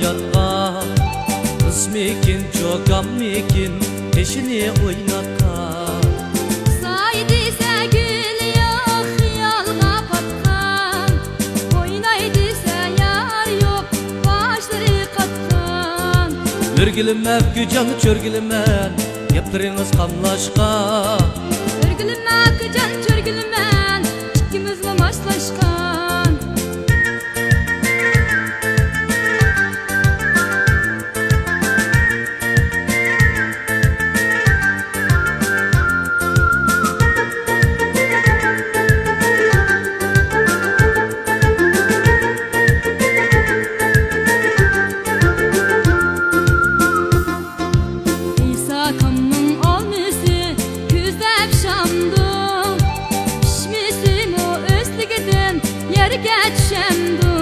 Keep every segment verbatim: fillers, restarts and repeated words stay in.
ياتقان، قىزمىكىن، چوكانمىكىن، قېشىنى ئويناتقان. ساي دېسە گۈل يوق، خىيالغا پاتقان. ئويناي دېسە يار يوق، باشلىرى قاتقان. ئۆرگىلىمە ئەپكۈجان، چۆرگىلىمەن، گەپلىرىڭىز قاملاشقان. ئۆرگىلىمە ئاكىجان، چۆرگىلىمەن، ئىككىمىزمۇ ماسلاشقان. ئىساكامنىڭ ئالمىسى كۈزدە پىشامدۇ، پىشمىسىمۇ ئۆسلۈكىدىن يەرگە چۈشەمدۇ.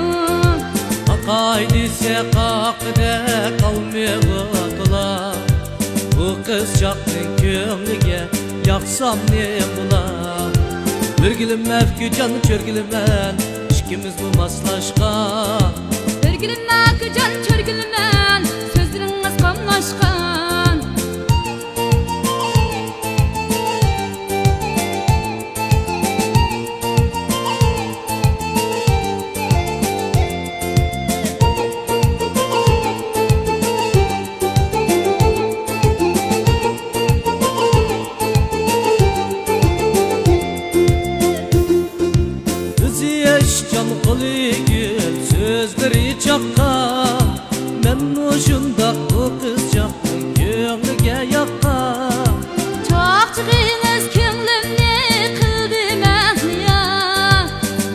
باقاي دېسە قاقىدەك ئالمىغا تولا، بۇ قىزچاقنىڭ كۆڭلىگە ياقسام نېمە بولا؟ ئۆرگىلىمە ئەپكۈجان، چۆرگىلىمەن، ئىككىمىزمۇ ماسلاشقان. ئۆرگىلىمە ئاكىجان، چۆرگىلىمەن، سۆزلىرىڭىز قاملاشقان. ئۆزى ئىشچان، قولى گۈل، سۆزلىرى چاققان. مەنمۇ شۇنداق بۇ قىزچاقنىڭ كۆڭلىگە ياققان. چاقچىقىڭىز كۆڭلۈمنى قىلدى مەھلىيا.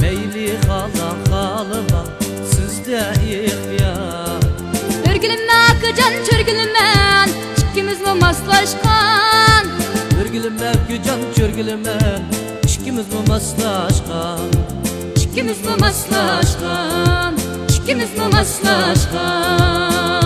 مەيلى خالاڭ خالىماڭ، سىزدە ئىختىيار. ئۆرگىلىمە ئاكىجان، چۆرگىلىمەن، ئىككىمىزمۇ ماسلاشقان. ئۆرگىلىمە ئەپكۈجان، چۆرگىلىمەن، ئىككىمىزمۇ ماسلاشقان. ئىككىمىزمۇ ماسلاشقان، ئىككىمىزمۇ ماسلاشقان.